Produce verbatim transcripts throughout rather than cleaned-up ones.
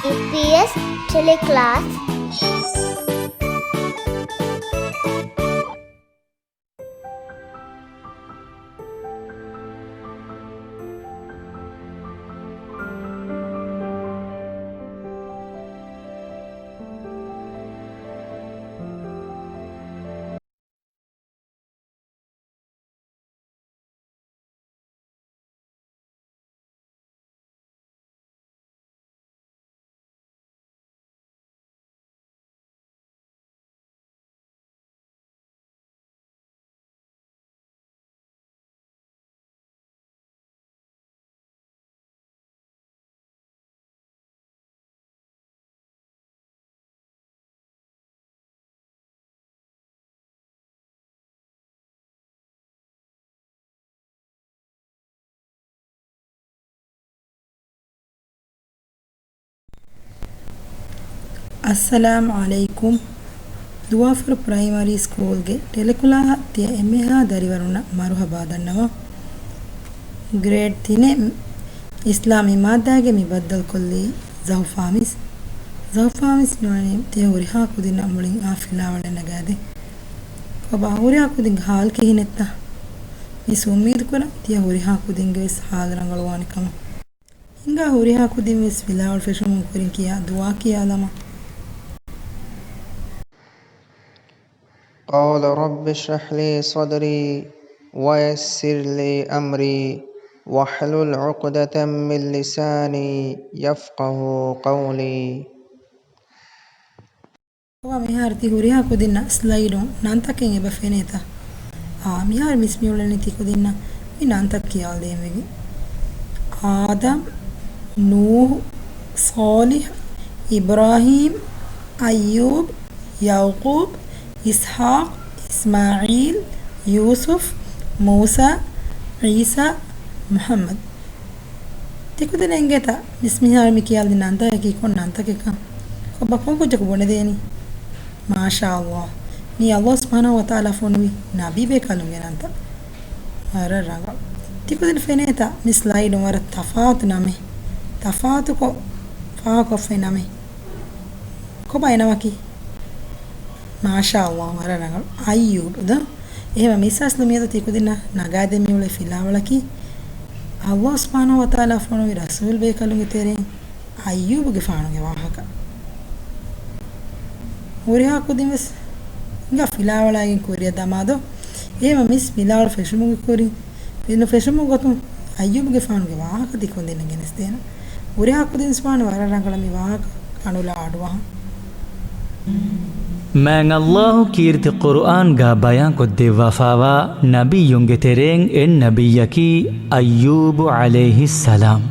އީޕީއެސް ޓެލެކްލާސް. އައްސަލާމް ޢަލައިކުމް. ދުވާފަރު ޕްރައިމަރީ ސްކޫލްގެ ޓެލެކްލާހަށް ތިޔަ އެންމެހާ ދަރިވަރުންނަށް މަރުޙަބާ ދަންނަވަން. ގްރޭޑް ތިނެއް އިސްލާމީ މާއްދާގެ މި ބައްދަލުކޮށްލީ ޒަހުފާ މިސް. ޒަހުފާ މިސް ނޫނީ ތިޔަ ހުރިހާ ކުދިންނަށް މުޅިން އާ ފިލާވަޅެއް ނަގާދޭ. ކޮބާ ހުރިހާ ކުދިންގެ ޙާލު ކިހިނެއްތަ؟ މިސް އުއްމީދުކުރަން ތިޔަ ހުރިހާ ކުދިންގެ ވެސް ޙާލު ރަނގަޅުވާނެ ކަމަށް. ހިނގާ ހުރިހާ ކުދިން ވެސް ފިލާވަޅު ފެށުމުން ކުރިން ކިޔާ ދުޢާ ކިޔާލަމާ. قال رب اشرح لي صدري ويسر لي أمري واحلل عقدة من لساني يفقهوا قولي. ކޮބާ މިހާރު ތި ހުރިހާ ކުދިންނަށް ސްލައިޑުން ނަންތަކެއް އެބަ ފެނޭތަ؟ އާ، މިހާރު މިސް މިއުޅެނީ ތި ކުދިންނަށް މި ނަންތައް ކިޔާލަދޭން ވެގެން. އާދަމް، ނޫޙު، ޞާލިޙް، އިބްރާހީމް، އައްޔޫބް، ޔަޢުޤޫބް، އިސްޙާޤް، އިސްމާޢީލް، ޔޫސުފް، މޫސާ، ޢީސާ، މުޙައްމަދު. ތިކުދިން އެނގޭތަ މިސް މިހާރު މި ކިޔާލި ނަންތަކަކީ ކޮން ނަންތަކެއްކަން؟ ކޮބާ ކޮން ކުއްޖަކު ބުނެދޭނީ؟ މާޝާﷲ. މީ ﷲ ސުބްޙާނަހޫ ވަތަޢާލާ ފޮނުވި ނަބީބޭކަލުންގެ ނަންތައް. ވަރަށް ރަނގަޅު. ތިކުދިން ފެނޭތަ މި ސްލައިޑުން ވަރަށް ތަފާތު ނަމެއް. ތަފާތުކޮށް ފާހަގަކޮށްފައި ނަމެއް. ކޮބާ އެ ނަމަކީ؟ މާޝާﷲ، ވަރަށް ރަނގަޅު. އައްޔޫބް ދޯ؟ އެހެންވީމަ މިސް އަސްލު މިއަދު ތިކުދިންނަށް ނަގާދޭން މިއުޅޭ ފިލާވަޅަކީ، ﷲ ސުބްޙާނަހޫ ވަތަޢާލާ ފޮނުވި ރަސޫލް ބޭކަލުންގެ ތެރެއިން އައްޔޫބުގެފާނުގެ ވާހަކަ. ހުރިހާ ކުދިން ވެސް ހިނގާ ފިލާވަޅައިގެން ކުރިއަށް ދަމާދޯ. އެހެންވީމަ މިސް ފިލާވަޅު ފެށުމުގެ ކުރިން، ފެށުމުގެ ގޮތުން އައްޔޫބުގެފާނުގެ ވާހަކަ ތިކުދިންނަށް ގެނެސްދޭނަން. ހުރިހާ ކުދިން ވެސް ވާނެ ވަރަށް ރަނގަޅަށް މި ވާހަކަ ކަނުލާ އަޑުއަހަން. މާތް ﷲ ކީރިތި ޤުރުއާންގަ ބަޔާންކޮށްދެއްވާފައިވާ ނަބިއްޔުންގެ ތެރެއިން އެއް ނަބިއްޔަކީ އައްޔޫބު ޢަލައިހިއްސަލާމް.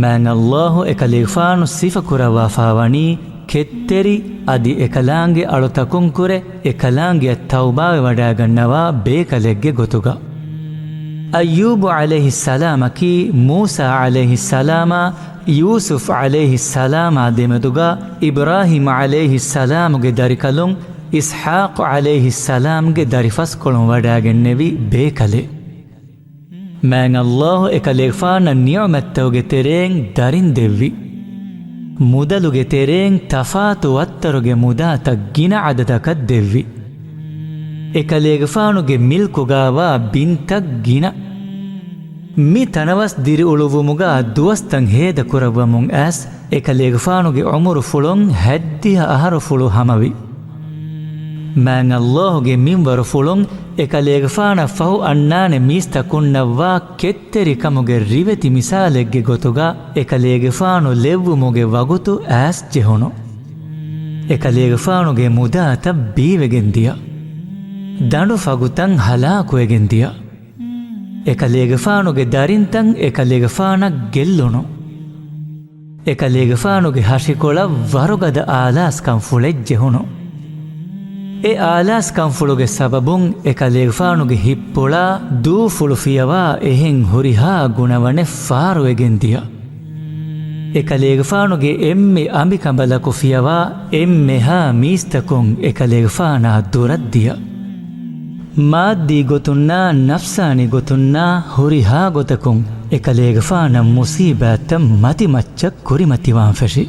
މާތް ﷲ އެކަލޭގެފާނު ސިފަކުރައްވާފައިވަނީ ކެތްތެރި އަދި އެކަލާނގެ އަޅުތަކުންކުރެ އެކަލާނގެއަށް ތައުބާވެވަޑައިގަންނަވާ ބޭކަލެއްގެ ގޮތުގަ. އައްޔޫބު ޢަލައިހިއްސަލާމަކީ މޫސާ ޢަލައިހިއްސަލާމާ، ޔޫސުފް ޢަލައިހިއްސަލާމާ ދެމެދުގަ އިބްރާހީމް ޢަލައިހިއްސަލާމުގެ ދަރިކަލުން އިސްޙާޤު ޢަލައިހިއްސަލާމްގެ ދަރިފަސްކޮޅުން ވަޑައިގެންނެވި ބޭކަލެއް. މާތް ﷲ އެކަލޭގެފާނަށް ނިޢުމަތްތަކުގެ ތެރެއިން ދަރިން ދެއްވި. މުދަލުގެ ތެރެއިން ތަފާތު ވައްތަރުގެ މުދާތައް ގިނަ ޢަދަދަކަށް ދެއްވި. އެކަލޭގެފާނުގެ މިލްކުގައިވާ ބިންތައް ގިނަ. މި ތަނަވަސް ދިރިއުޅުއްވުމުގަ ދުވަސްތައް ހޭދަކުރައްވަމުން އައިސް، އެކަލޭގެފާނުގެ ޢުމުރުފުޅުން ހަތްދިހަ އަހަރުފުޅު ހަމަވި. މާތް ﷲ ގެ މިންވަރުފުޅުން އެކަލޭގެފާނަށް ފަހު އަންނާނެ މީސްތަކުންނަށްވާ ކެތްތެރިކަމުގެ ރިވެތި މިސާލެއްގެ ގޮތުގަ އެކަލޭގެފާނު ލެއްވުމުގެ ވަގުތު އައިސް ޖެހުނު. އެކަލޭގެފާނުގެ މުދާތައް ބީވެގެން ދިޔަ. ދަނޑު ފަގުތައް ހަލާކުވެގެން ދިޔަ. އެކަލޭގެފާނުގެ ދަރިންތައް އެކަލޭގެފާނަށް ގެއްލުނު. އެކަލޭގެފާނުގެ ހަށިކޮޅަށް ވަރުގަދަ އާލާސްކަންފުޅެއް ޖެހުނު. އެ އާލާސްކަންފުޅުގެ ސަބަބުން އެކަލޭގެފާނުގެ ހިތްޕުޅާ ދޫފުޅު ފިޔަވާ އެހެން ހުރިހާ ގުނަވަނެއް ފާރުވެގެން ދިޔަ. އެކަލޭގެފާނުގެ އެންމެ އަނބިކަނބަލަކު ފިޔަވާ އެންމެހާ މީސްތަކުން އެކަލޭގެފާނާ ދުރަށް ދިޔަ. މާއްދީ ގޮތުންނާ ނަފްސާނީ ގޮތުންނާ ހުރިހާ ގޮތަކުން އެކަލޭގެފާނަށް މުސީބާތްތައް މަތިމައްޗަށް ކުރިމަތިވާން ފެށި.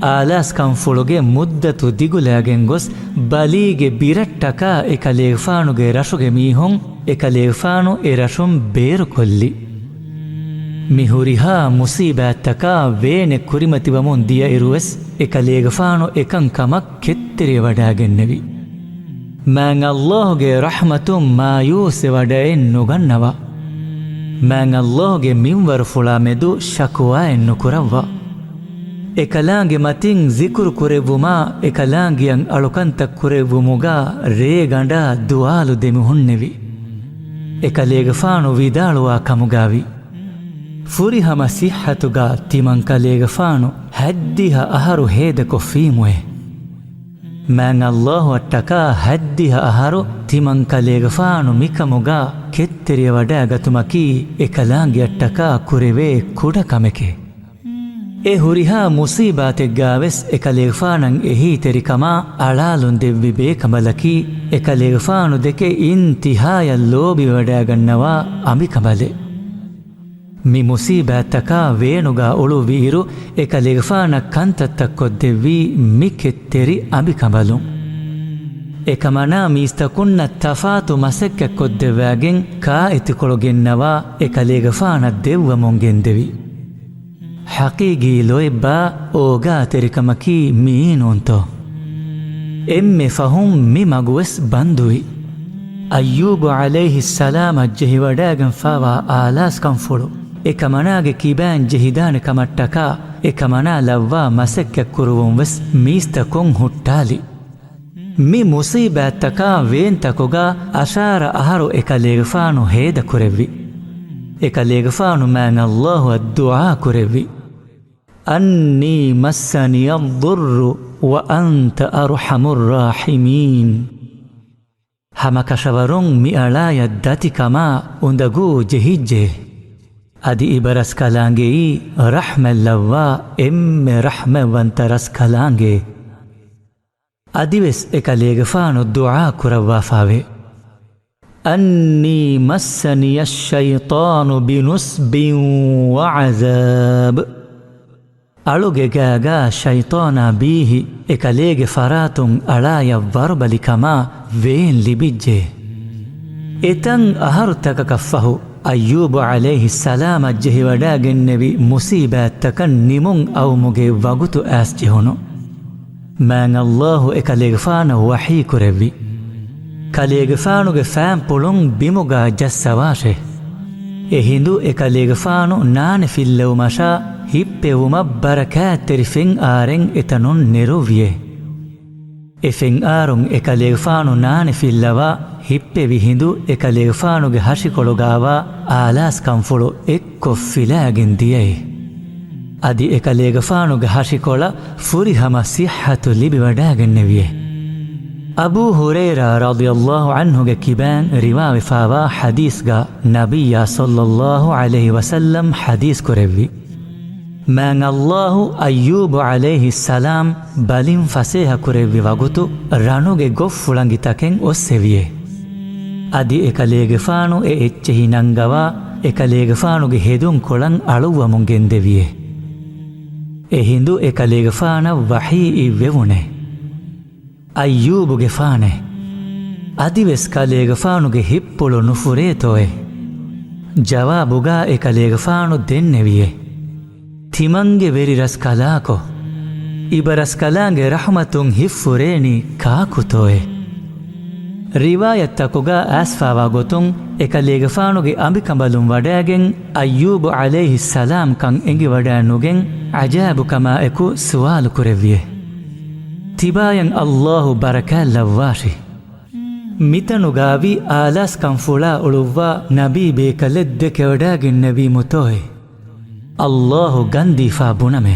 އާލާސްކަންފުޅުގެ މުއްދަތު ދިގުލާގެން ގޮސް، ބަލީގެ ބިރަށްޓަކާ އެކަލޭގެފާނުގެ ރަށުގެ މީހުން އެކަލޭގެފާނު އެ ރަށުން ބޭރުކޮށްލި. މި ހުރިހާ މުސީބާތްތަކާ ވޭނެއް ކުރިމަތިވަމުން ދިޔައިރުވެސް، އެކަލޭގެފާނު އެކަންކަމަށް ކެތްތެރިވެވަޑައިގެންނެވި. މާތް ﷲ ގެ ރަޙްމަތުން މާޔޫސްވެވަޑައެއް ނުގަންނަވާ. މާތް ﷲ ގެ މިންވަރުފުޅާ މެދު ޝަކުވާއެއް ނުކުރައްވާ. އެކަލާނގެ މަތިން ޒިކުރު ކުރެއްވުމާ، އެކަލާނގެއަށް އަޅުކަންތައް ކުރެއްވުމުގާ ރޭގަނޑާ ދުވާލު ދެމިހުންނެވި. އެކަލޭގެފާނު ވިދާޅުވާ ކަމުގާވި. ފުރިހަމަ ސިއްހަތުގާ ތިމަން ކަލޭގެފާނު ހަތްދިހަ އަހަރު ހޭދަކޮށްފީމުއޭ. މާތް ﷲ އަށްޓަކާ ހަތްދިހަ އަހަރު ތިމަން ކަލޭގެފާނު މިކަމުގާ ކެތްތެރިވެވަޑައިގަތުމަކީ އެކަލާނގެއަށްޓަކާ ކުރެވޭ ކުޑަ ކަމެކޭ. އެ ހުރިހާ މުސީބާތެއްގާވެސް އެކަލޭގެފާނަށް އެހީތެރިކަމާ އަޅާލުން ދެއްވި ބޭކަނބަލަކީ، އެކަލޭގެފާނު ދެކެ އިންތިހާޔަށް ލޯބިވެވަޑައިގަންނަވާ އަނބިކަނބަލެއް. މި މުސީބާތްތަކާ ވޭނުގާ އުޅުއްވިއިރު، އެކަލޭގެފާނަށް ކަންތައްތައް ކޮށްދެއްވީ މި ކެތްތެރި އަނބިކަނބަލުން. އެކަމަނާ މީސްތަކުންނަށް ތަފާތު މަސައްކަތް ކޮށްދެއްވާގެން ކާއެތިކޮޅު ގެންނަވާ އެކަލޭގެފާނަށް ދެއްވަމުން ގެންދެވި. ޙަޤީޤީ ލޯތްބާ އޯގާތެރިކަމަކީ މިއީ ނޫންތޯ؟ އެންމެ ފަހުން މި މަގުވެސް ބަންދުވި. އައްޔޫބު ޢަލައިހިއްސަލާމަށް ޖެހިވަޑައިގެންފާވާ އާލާސްކަންފުޅު އެކަމަނާގެ ކިބައިން ޖެހިދާނެ ކަމަށްޓަކާ، އެކަމަނާ ލައްވާ މަސައްކަތް ކުރުވުން ވެސް މީސްތަކުން ހުއްޓާލި. މި މުސީބާތްތަކާ ވޭންތަކުގާ އަށާރަ އަހަރު އެކަލޭގެފާނު ހޭދަކުރެއްވި. އެކަލޭގެފާނު މާތް ﷲ އަށް ދުޢާ ކުރެއްވި. أني مسني الضر وأنت أرحم الراحمين. ހަމަކަށަވަރުން މިއަޅާޔަށް ދަތިކަމާ އުނދަގޫ ޖެހިއްޖެ. އަދި އިބަރަސްކަލާނގެއީ ރަޙްމަތްލައްވާ އެންމެ ރަޙްމަތްވަންތަ ރަސްކަލާނގެ. އަދިވެސް އެކަލޭގެފާނު ދުޢާ ކުރައްވާފާވޭ. أني مسني الشيطان بنصب وعذاب. އަޅުގެ ގާގާ ޝައިޠާނާ ބީހި އެކަލޭގެ ފަރާތުން އަޅާޔަށް ވަރުބަލިކަމާ ވޭން ލިބިއްޖެ. އެތަން އަހަރުތަކަކަށްފަހު، އައްޔޫބު ޢަލައިހިއްސަލާމަށް ޖެހިވަޑައިގެންނެވި މުސީބާތްތަކަށް ނިމުން އައުމުގެ ވަގުތު އައިސްޖެހުނު. މާތް ﷲ އެކަލޭގެފާނަށް ވަޙީ ކުރެއްވި. ކަލޭގެފާނުގެ ފާންޕުޅުން ބިމުގާ ޖައްސަވާށޭ. އެހިނދު އެކަލޭގެފާނު ނާނެ ފިއްލެވުމަށާ ހިއްޕެވުމަށް ބަރަކާތްތެރި ފެންއާރެއް އެތަނުން ނެރުއްވިއޭ. އެ ފެންއާރުން އެކަލޭގެފާނު ނާނެ ފިއްލަވާ ހިއްޕެވި ހިނދު އެކަލޭގެފާނުގެ ހަށިކޮޅުގާވާ އާލާސްކަންފުޅު އެއްކޮށް ފިލާގެން ދިޔައޭ. އަދި އެކަލޭގެފާނުގެ ހަށިކޮޅަށް ފުރިހަމަ ސިއްހަތު ލިބިވަޑައިގެންނެވިއޭ. އަބޫ ހުރައިރާ ރަޟިޔަﷲ ޢަންހުގެ ކިބައިން ރިވާވެފާވާ ޙަދީޘްގާ ނަބިއްޔާ ޞައްލަﷲ ޢަލައިހި ވަސައްލަމް ޙަދީޘް ކުރެއްވި. މާތް ﷲ އައްޔޫބު ޢަލައިހިއްސަލާމް ބަލިން ފަސޭހަ ކުރެއްވި ވަގުތު ރަނުގެ ގޮށްފުޅަނގިތަކެއް އޮއްސެވިއޭ. އަދި އެކަލޭގެފާނު އެ އެއްޗެހި ނަންގަވާ އެކަލޭގެފާނުގެ ހެދުން ކޮޅަށް އަޅުއްވަމުން ގެންދެވިއޭ. އެހިނދު އެކަލޭގެފާނަށް ވަޙީ އިއްވެވުނޭ. އައްޔޫބުގެފާނޭ! އަދިވެސް ކަލޭގެފާނުގެ ހިއްޕުޅު ނުފުރޭތޯއޭ؟ ޖަވާބުގާ އެކަލޭގެފާނު ދެންނެވިއޭ. ތިމަންގެ ވެރިރަސްކަލާކޮ! އިބަރަސްކަލާނގެ ރަޙުމަތުން ހިއްފުރޭނީ ކާކުތޯއޭ؟ ރިވާޔަތްތަކުގާ އައިސްފާވާ ގޮތުން، އެކަލޭގެފާނުގެ އަނބިކަނބަލުން ވަޑައިގެން އައްޔޫބު ޢަލައިހިއްސަލާމް ކަން އެނގިވަޑައިނުގެން ޢަޖާއިބުކަމާއެކު ސުވާލު ކުރެއްވިއޭ. ތިބާޔަށް ﷲ ބަރަކާތް ލައްވާށި. މިތަނުގާވި އާލާސްކަންފުޅާ އުޅުއްވާ ނަބީ ބޭކަލެއް ދެކެވަޑައިގެންނެވީމުތޯއޭ؟ ﷲ ގަންދީފާ ބުނަމޭ.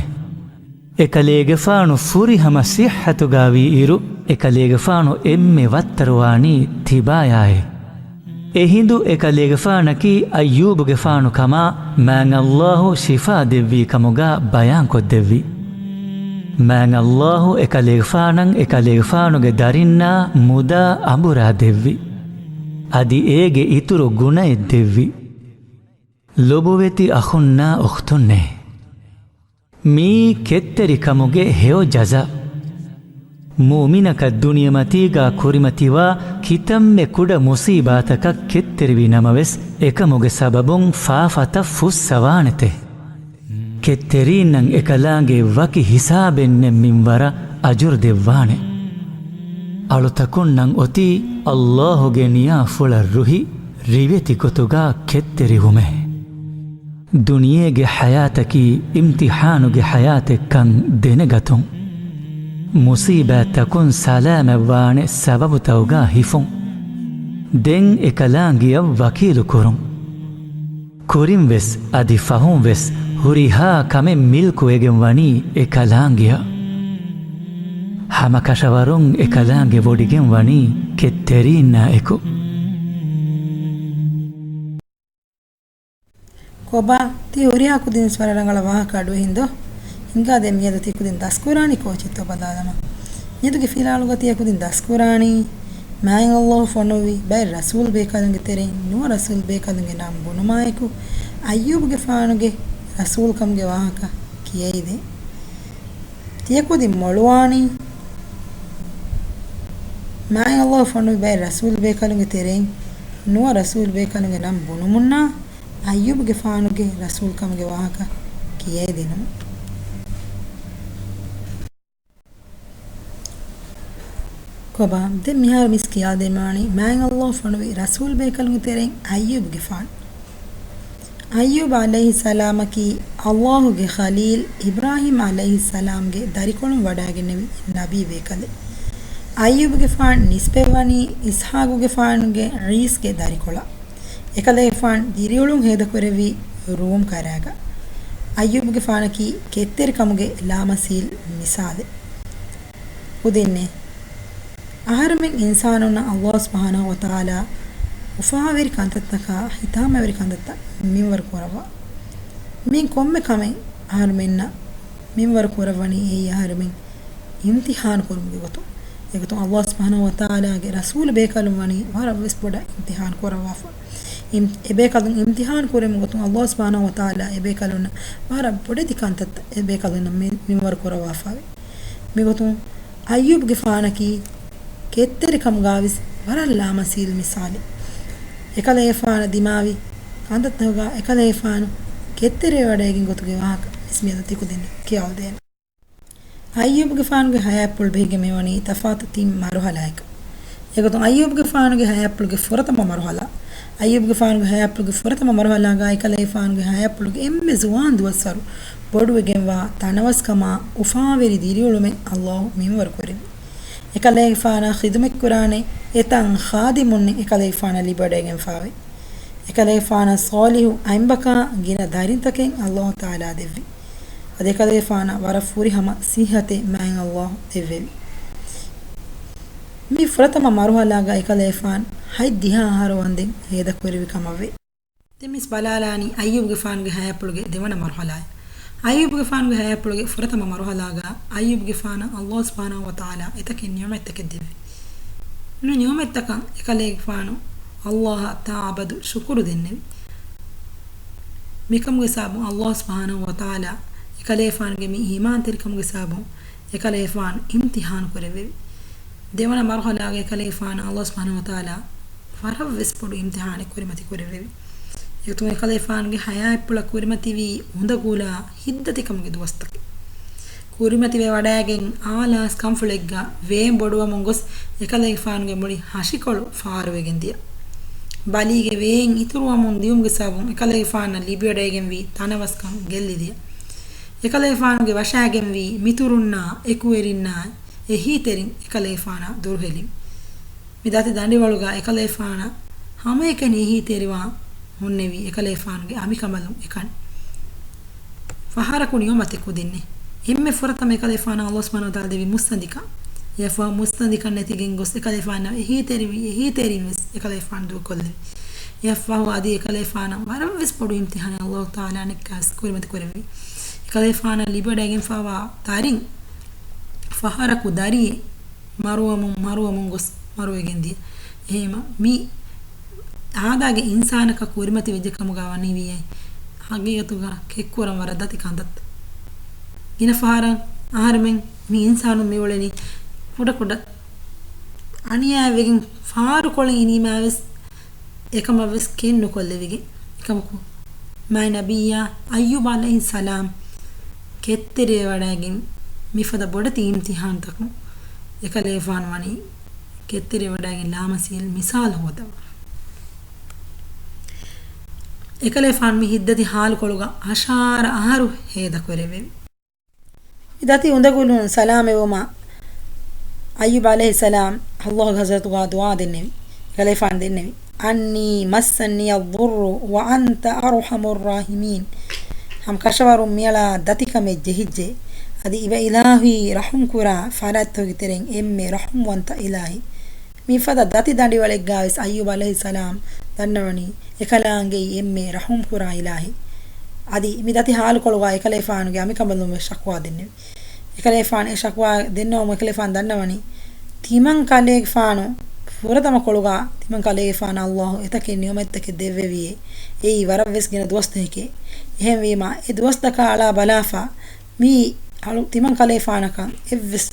އެކަލޭގެފާނު ފުރިހަމަ ޞިއްޙަތުގާވީއިރު، އެކަލޭގެފާނު އެންމެ ވައްތަރުވާނީ ތިބާޔާއޭ. އެހިނދު އެކަލޭގެފާނަކީ އައްޔޫބުގެފާނު ކަމާ، މާތް ﷲ ޝިފާ ދެއްވީ ކަމުގާ ބަޔާންކޮށްދެއްވި. މާތް ﷲ އެކަލޭގެފާނަށް އެކަލޭގެފާނުގެ ދަރިންނާ މުދާ އަނބުރާ ދެއްވި. އަދި އޭގެ އިތުރު ގުނައެއް ދެއްވި. ލޮބުވެތި އަޚުންނާ އުޚްތުންނޭ! މިއީ ކެތްތެރިކަމުގެ ހެޔޮ ޖަޒާ. މުއުމިނަކަށް ދުނިޔެމަތީގާ ކުރިމަތިވާ ކިތަންމެ ކުޑަ މުސީބާތަކަށް ކެތްތެރިވި ނަމަވެސް، އެކަމުގެ ސަބަބުން ފާފަތައް ފުއްސަވާނެތެ. ކެތްތެރީންނަށް އެކަލާނގެ ވަކި ހިސާބެއް ނެތް މިންވަރަށް އަޖުރު ދެއްވާނެ. އަޅުތަކުންނަށް އޮތީ ﷲ ގެ ނިޔާފުޅަށް ރުހި، ރިވެތި ގޮތުގާ ކެތްތެރިވުމޭ. ދުނިޔޭގެ ޙަޔާތަކީ އިމްތިޙާނުގެ ޙަޔާތެއްކަން ދެނެގަތުން، މުސީބާތްތަކުން ސަލާމަތްވާނެ ސަބަބުތައުގާ ހިފުން. ދެން އެކަލާނގެއަށް ވަކީލު ކުރުން. ކުރިންވެސް އަދި ފަހުންވެސް ހުރިހާ ކަމެއް މިލްކުވެގެން ވަނީ އެކަލާނގެއަށް. ހަމަކަށަވަރުން އެކަލާނގެ ވޮޑިގެން ވަނީ ކެތްތެރީންނާ އެކު. ކޮބާ، ތި ހުރިހާ ކުދިން ވެސް ވަރަށް ރަނގަޅަށް ވާހަކަ އަޑުއެހިން ދޯ؟ ހިނގާ ދޭ މިއަދު ތި ކުދިން ދަސްކުރާނީ ކޯޗެއްތޯ ބަލާލަމާ. މިއަދުގެ ފިލާވަޅުގަ ތިޔަ ކުދިން ދަސްކުރާނީ، މާތް ﷲ ފޮނުއްވި ބައެއް ރަސޫލް ބޭކަލުންގެ ތެރެއިން ނުވަ ރަސޫލް ބޭކަލުންގެ ނަން ބުނުމާއެކު، އައްޔޫބުގެފާނުގެ ރަސޫލްކަމުގެ ވާހަކަ ކިޔައިދޭން. ތިޔަ ކުދިން މޮޅުވާނީ، މާތް ﷲ ފޮނުއްވި ބައެއް ރަސޫލް ބޭކަލުންގެ ތެރެއިން ނުވަ ރަސޫލް ބޭކަލުންގެ ނަން ބުނުމުންނާ، އައްޔޫބުގެފާނުގެ ރަސޫލްކަމުގެ ވާހަކަ ކިޔައިދިނުމަށް. ކޮބާ، ދެން މިހާރު މިސް ކިޔާދެމާނީ، މާތް ﷲ ފޮނުވި ރަސޫލް ބޭކަލުންގެ ތެރެއިން އައްޔޫބުގެފާނު. އައްޔޫބު ޢަލައިހިއްސަލާމަކީ ﷲ ގެ ޚަލީލް އިބްރާހީމް ޢަލައިހިއްސަލާމްގެ ދަރިކޮޅުން ވަޑައިގެންނެވި ނަބީ ބޭކަލެއް. އައްޔޫބުގެފާނު ނިސްބަތްވަނީ އިސްޙާޤުގެފާނުގެ އީސްގެ ދަރިކޮޅަށް. އެކަލޭގެފާނު ދިރިއުޅުން ހޭދަކުރެއްވީ ރޫމް ކަރައިގަ. އައްޔޫބުގެފާނަކީ ކެތްތެރިކަމުގެ ލާމަސީލް މިސާލެއް. ކުދިންނޭ، އަހަރުމެން އިންސާނުންނަށް ﷲ ސުބްޙާނަހޫ ވަތަޢާލާ އުފާވެރި ކަންތައްތަކާ ހިތާމަވެރި ކަންތައްތައް މިންވަރު ކުރައްވާ. މިއިން ކޮންމެ ކަމެއް އަހަރުމެންނަށް މިންވަރު ކުރައްވަނީ އެއީ އަހަރުމެން އިމްތިޙާނު ކުރުމުގެ ގޮތުން. އެގޮތުން ﷲ ސުބްޙާނަހޫ ވަތަޢާލާގެ ރަސޫލު ބޭކަލުން ވަނީ ވަރަށްވެސް ބޮޑަށް އިމްތިޙާނު ކުރައްވާފަ. އިމް-، އެބޭކަލުން އިމްތިޙާނު ކުރުމުގެ ގޮތުން ﷲ ސުބްޙާނަހޫ ވަތަޢާލާ އެބޭކަލުންނަށް ވަރަށް ބޮޑެތި ކަންތައްތައް އެބޭކަލުންނަށް މި-، މިންވަރު ކުރައްވާފައެވެ. މިގޮތުން އައްޔޫބުގެފާނަކީ ކެތްތެރިކަމުގާވެސް ވަރަށް ލާމަސީލް މިސާލެއް. އެކަލޭގެފާނަށް ދިމާވި ކަންތައްތަކުގާ އެކަލޭގެފާނު ކެތްތެރިވެވަޑައިގެން ގޮތުގެ ވާހަކަ ވެސް މިއަދު ތިކުދިންނަށް ކިޔާލަދޭނަން. އައްޔޫބުގެފާނުގެ ހަޔާތްޕުޅު ބެހިގެން މިވަނީ ތަފާތު ތިން މަރުހަލާއަކަށް. އެގޮތުން އައްޔޫބުގެފާނުގެ ހަޔާތްޕުޅުގެ ފުރަތަމަ މަރުހަލާ. އައްޔޫބުގެފާނުގެ ހަޔާތްޕުޅުގެ ފުރަތަމަ މަރުހަލާގާ އެކަލޭގެފާނުގެ ހަޔާތްޕުޅުގެ އެންމެ ޒުވާން ދުވަސްވަރު ބޮޑުވެގެންވާ ތަނަވަސްކަމާ އުފާވެރި ދިރިއުޅުމެއް ﷲ މިންވަރު ކުރެއްވި. އެކަލޭގެފާނަށް ޚިދުމަތްކުރާނެ އެތައް ޚާދިމުންނެއް އެކަލޭގެފާނަށް ލިބިވަޑައިގެންފާވޭ. އެކަލޭގެފާނަށް ޞާލިޙު އަތްބަކާ ގިނަ ދަރިންތަކެއް ﷲ ތަޢާލާ ދެއްވި. އަދި އެކަލޭގެފާނަށް ވަރަށް ފުރިހަމަ ޞިއްޙަތެއް މާތް ﷲ ދެއްވެވި. މި ފުރަތަމަ މަރުހަލާގަ އެކަލޭގެފާނު ހަތްދިހަ އަހަރު ވަންދެން ހޭދަކުރެއްވި ކަމަށްވޭ. ދެން މިސް ބަލާލާނީ އައްޔޫބުގެފާނުގެ ހަޔާތްޕުޅުގެ ދެވަނަ މަރުހަލާއެއް. އައްޔޫބުގެފާނުގެ ހަޔާތްޕުޅުގެ ފުރަތަމަ މަރުހަލާގަ އައްޔޫބުގެފާނަށް ﷲ ސުބްޙާނަހޫ ވަތަޢާލާ އެތަކެއް ނިޢުމަތްތަކެއް ދެއްވި. މި ނިޢުމަތްތަކަށް އެކަލޭގެފާނު ﷲ އަށް ތާ އަބަދު ޝުކުރު ދެންނެވި. މިކަމުގެ ސަބަބުން ﷲ ސުބްޙާނަހޫ ވަތަޢާލާ އެކަލޭގެފާނުގެ މި އީމާންތެރިކަމުގެ ސަބަބުން އެކަލޭގެފާނު އިމްތިޙާނު ކުރެއްވެވި. ދެވަނަ މަރުހަލާގަ އެކަލޭގެފާނަށް ﷲ ސުބްޙާނަހޫ ވަތަޢާލާ ވަރަށްވެސް ބޮޑު އިމްތިޙާނެއް ކުރިމަތި ކުރެއްވެވި. އެގޮތުން އެކަލޭގެފާނުގެ ހަޔާތްޕުޅަށް ކުރިމަތިވީ އުނދަގުލާ ހިތްދަތިކަމުގެ ދުވަސްތަކެއް. ކުރިމަތިވެ ވަޑައިގެން އާލާސް ކަންފުޅެއްގަ ވޭން ބޮޑުވަމުން ގޮސް އެކަލޭގެފާނުގެ މުޅި ހަށިކޮޅު ފާރުވެގެން ދިޔަ. ބަލީގެ ވޭން އިތުރުވަމުން ދިޔުމުގެ ސަބަބުން އެކަލޭގެފާނަށް ލިބިވަޑައިގެންވީ ތަނަވަސްކަން ގެއްލިދިޔަ. އެކަލޭގެފާނުގެ ވަށާގެންވީ މިތުރުންނާ އެކުވެރިންނާ އެހީތެރިން އެކަލޭގެފާނާ ދުރުހެލި. މި ދަތި ދަނޑިވަޅުގަ އެކަލޭގެފާނަށް ހަމައެކަނި އެހީތެރިވާން ހުންނެވީ އެކަލޭގެފާނުގެ އަނބިކަނބަލުން އެކަނި. ފަހަރަކު ނިޢުމަތެއް ކުދިންނޭ. އެންމެ ފުރަތަމަ އެކަލޭގެފާނަށް ﷲ ސުބްޙާނަހޫ ވަތަޢާލާ ދެއްވި މުއްސަނދިކަން. އެއަށްފަހު މުއްސަނދިކަން ނެތިގެން ގޮސް އެކަލޭގެފާނަށް އެހީތެރިވި، އެހީތެރިން ވެސް އެކަލޭގެފާނު ދޫކޮށްލެވި. އެއަށްފަހު އަދި އެކަލޭގެފާނަށް ވަރަށްވެސް ބޮޑު އިމްތިޙާނެއް ﷲ ތަޢާލާ ނެއްކާސް ކުރިމަތި ކުރެއްވި. އެކަލޭގެފާނަށް ލިބިވަޑައިގެންފާވާ ދަރިން ފަހަރަކު ދަރިއެއް މަރުވަމުން، މަރުވަމުން ގޮސް މަރުވެގެން ދިޔަ. އެހެންވީމަ، މި އާދައިގެ އިންސާނަކަށް ކުރިމަތިވެއްޖެ ކަމުގަ ވަނީ ވިއްޔައި. ހަގީގަތުގަ ކެއްކުރަން ވަރަށް ދަތި ކަންތައްތައް. ގިނަ ފަހަރަށް އަހަރެމެން މި އިންސާނުން މިއުޅެނީ ކުޑަކުޑަ އަނިޔާވެގެން ފާރުކޮޅެއް އިނީމާވެސް އެކަމަށްވެސް ކެތް ނުކޮށްލެވިގެން. އެކަމަކު، މާތް ނަބިއްޔާ އައްޔޫބް ޢަލައިހިއްސަލާމް ކެތްތެރިވެވަޑައިގެން މިފަދަ ބޮޑެތި އިމްތިޙާންތަކުން އެކަލޭފާނު ވަނީ ކެތްތެރިވެވަޑައިގެން ލާމަސީލް މިސާލު ހޯދަވާ. އެކަލޭފާނު މި ހިތްދަތި ޙާލުކޮޅުގަ އަށާރަ އަހަރު ހޭދަކުރެއްވެވި. މި ދަތި އުނދަގުލުން ސަލާމަތްވުމަށް އައްޔޫބް ޢަލައިހިއްސަލާމް ﷲ ގެ ޙަޟްރަތުގަ ދުޢާ ދެންނެވި. އެކަލޭފާނު ދެންނެވި، "އަންނީ މައްސަންނިޔަ އައްޟުއްރު ވަ އަންތަ އަރްޙަމުއްރާޙިމީން." ހަމަ ކަށަވަރުން މިއަޅާ ދަތިކަމެއް ޖެހިއްޖެ. އަދި އިބަ އިލާހީ ރަޙުމްކުރާ ފަރާތްތަކުގެ ތެރެއިން އެންމެ ރަޙުމްވަންތަ އިލާހީ. މިފަދަ ދަތި ދަނޑިވަޅެއްގަވެސް އައްޔޫބް ޢަލައިހިއްސަލާމް ދަންނަވަނީ އެކަލާނގެއީ އެންމެ ރަޙުމްކުރާ އިލާހީ. އަދި މި ދަތި ޙާލުކޮޅުގަ އެކަލޭފާނުގެ އަނބިކަނބަލުން ވެސް ޝަކުވާ ދެންނެވި. އެކަލޭފާނު އެ ޝަކުވާ ދެންނެވުމުން އެކަލޭފާނު ދަންނަވަނީ، ތިމަން ކަލޭގެފާނު ފުރަތަމަ ކޮޅުގަ ތިމަން ކަލޭގެފާނަށް ﷲ އެތަކެއް ނިޢުމަތްތަކެއް ދެއްވެވިއޭ. އެއީ ވަރަށްވެސް ގިނަ ދުވަސްތަކެކޭ. އެހެންވީމަ، އެ ދުވަސްތަކާ އަޅާ ބަލާފަ، މިއީ އަޅު ތިމަން ކަލޭފާނަކަށް އެއްވެސް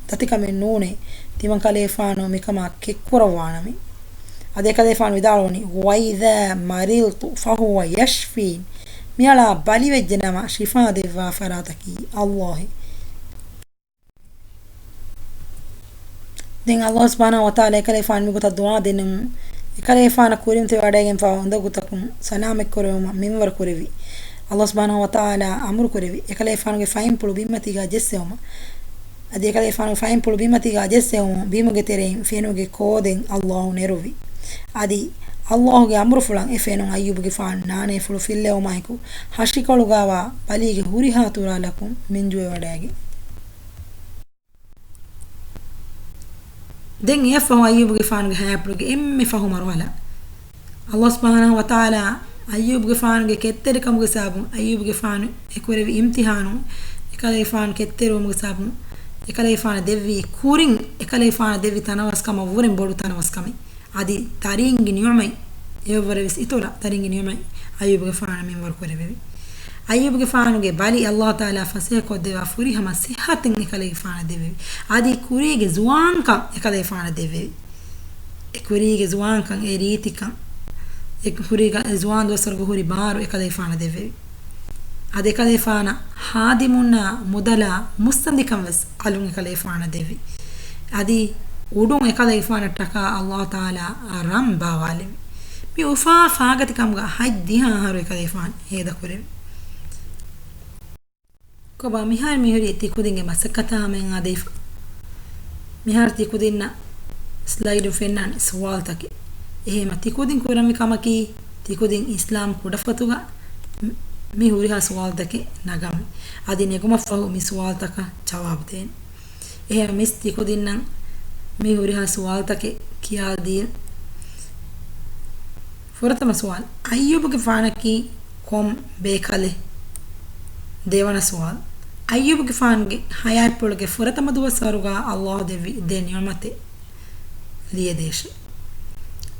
ދަތިކަމެއް ނޫނޭ، ތިމަން ކަލޭފާނު މިކަމާ ކެއްކުރައްވާނަމޭ. އަދި އެކަލޭފާނު ވިދާޅުވަނީ، "وإذا مرضت فهو يشفين." މިއަޅާ ބަލިވެއްޖެ ނަމަ ޝިފާ ދެއްވާ ފަރާތަކީ ﷲ. ދެން ﷲ ސުބްޙާނަހޫ ވަތަޢާލާ އެކަލޭފާނު މިގޮތަށް ދުޢާ ދެންނެވުމުން، އެކަލޭފާނަށް ކުރިމަތިވެވަޑައިގެންފަވާ އުނދަގޫތަކުން ސަލާމަތްކުރެވުމަށް މިންވަރު ކުރެއްވި. ﷲ ސުބްޙާނަހޫ ވަތަޢާލާ އަމުރު ކުރެއްވި، އެކަލޭފާނުގެ ފައިންޕުޅު ބިންމަތީގަ ޖެއްސެވުމަށް. އަދި އެކަލޭފާނުގެ ފައިންޕުޅު ބިންމަތީގަ ޖެއްސެވުމުން، ބިމުގެ ތެރެއިން ފެނުގެ ކޯދެއް ﷲ ނެރުއްވި. އަދި ﷲ ގެ އަމުރުފުޅަށް އެ ފެނުން އައްޔޫބުގެފާނު ނާނޭފުޅު ފިއްލެވުމާއެކު، ހަށިކޮޅުގަވާ ބަލީގެ ހުރިހާ ތުރާލަކުން މިންޖުވެވަޑައިގެން. ދެން އެއަށްފަހު އައްޔޫބުގެފާނުގެ ހަޔާތްޕުޅުގެ އެންމެ ފަހު މަރުހަލާ، ﷲ ސުބްޙާނަހޫ ވަތަޢާލާ އައްޔޫބުގެފާނުގެ ކެތްތެރިކަމުގެ ސަބަބުން އައްޔޫބުގެފާނު އެކުރެއްވި އިމްތިޙާނު، އެކަލޭގެފާނު ކެތްތެރިވުމުގެ ސަބަބުން އެކަލޭގެފާނަށް ދެއްވީ ކުރިން އެކަލޭގެފާނަށް ދެއްވި ތަނަވަސްކަމަށް ވުރެން ބޮޑު ތަނަވަސްކަމެއް. އަދި ދަރީންގެ ނިޢުމަތް، އެއަށްވުރެ ވެސް އިތުރަށް ދަރީންގެ ނިޢުމަތް އައްޔޫބުގެފާނަށް މިންވަރު ކުރެވެވި. އައްޔޫބުގެފާނުގެ ބަލި ﷲ ތަޢާލާ ފަސޭހަކޮށްދެއްވާ ފުރިހަމަ ސިއްޙަތެއް އެކަލޭގެފާނަށް ދެއްވެވި. އަދި ކުރީގެ ޒުވާންކަން އެކަލޭގެފާނަށް ދެއްވެވި. އެ ކުރީގެ ޒުވާންކަން، އެ ރީތިކަން، އެ ކުރީގަ އެ ޒުވާން ދުވަސްވަރުގެ ހުރި ބާރު އެކަލޭގެފާނަށް ދެއްވެވި. އަދި އެކަލޭގެފާނަށް ހާދިމުންނާ މުދަލާ މުއްސަނދިކަން ވެސް އަލުން އެކަލޭގެފާނަށް ދެއްވި. އަދި އުޑުން އެކަލޭގެފާނަށްޓަކާ ﷲ ތަޢާލާ ރަން ބާވާލެއްވި. މި އުފާ ފާގަތިކަމުގަ ހަތްދިހަ އަހަރު އެކަލޭގެފާނު ހޭދަކުރެވި. ކޮބާ މިހާރު މިހުރީ ތިކުދިންގެ މަސައްކަތާ ހަމައަށް އާދެވިފަ. މިހާރު ތިކުދިންނަށް ސްލައިޑުން ފެންނާނެ ސުވާލުތަކެއް. އެހެންމަ ތިކުދިން ކުރަންވީ ކަމަކީ، ތިކުދިން އިސްލާމް ކުޑަފޮތުގަ މި ހުރިހާ ސުވާލުތަކެއް ނަގަންވީ. އަދި ނެގުމަށްފަހު މި ސުވާލުތަކަށް ޖަވާބު ދޭނެ. އެހެން މިސް ތިކުދިންނަށް މި ހުރިހާ ސުވާލުތަކެއް ކިޔާދީން. ފުރަތަމަ ސުވާލު، އައްޔޫބުގެފާނަކީ ކޮން ބޭކަލެއް؟ ދެވަނަ ސުވާލު، އައްޔޫބުގެފާނުގެ ހަޔާތްޕުޅުގެ ފުރަތަމަ ދުވަސްވަރުގަ ﷲ ދެއްވި ދެ ނިޢުމަތެއް ލިޔެދޭށޭ.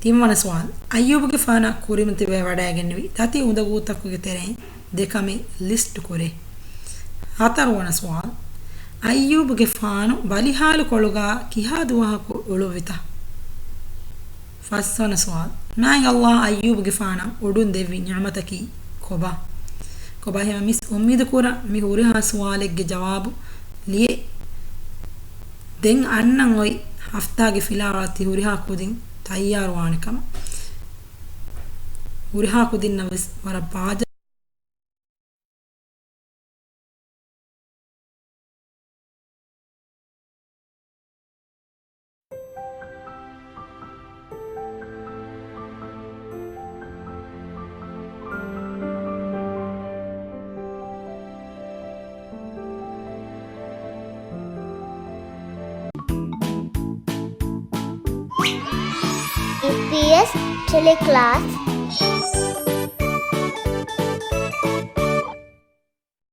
ތިންވަނަ ސުވާލު، އައްޔޫބުގެފާނަށް ކުރިމަތިވެވަޑައިގެންނެވި ދަތި އުނދަގޫތަކުގެ ތެރެއިން ދެ ކަމެއް ލިސްޓު ކުރޭ. ހަތަރުވަނަ ސުވާލު، އައްޔޫބުގެފާނު ބަލިހާލުކޮޅުގަ ކިހާ ދުވަހަކު އުޅުއްވިތަ؟ ފަސްވަނަ ސުވާލު، މާތް ﷲ އައްޔޫބުގެފާނަށް އުޑުން ދެއްވި ނިޢުމަތަކީ ކޮބާ؟ ކޮބާ ހަމަ މިސް އުއްމީދު ކުރަން މި ހުރިހާ ސުވާލެއްގެ ޖަވާބު ލިޔެ. ދެން އަންނަން އޮތް ހަފްތާގެ ފިލާވަޅަށް ތި ހުރިހާ ކުދިން ތައްޔާރުވާނެ ކަމަށް. ހުރިހާ ކުދިންނަށް ވެސް ވަރަށް ބާޖަ އީޕީއެސް ޓެލެކްލާސް.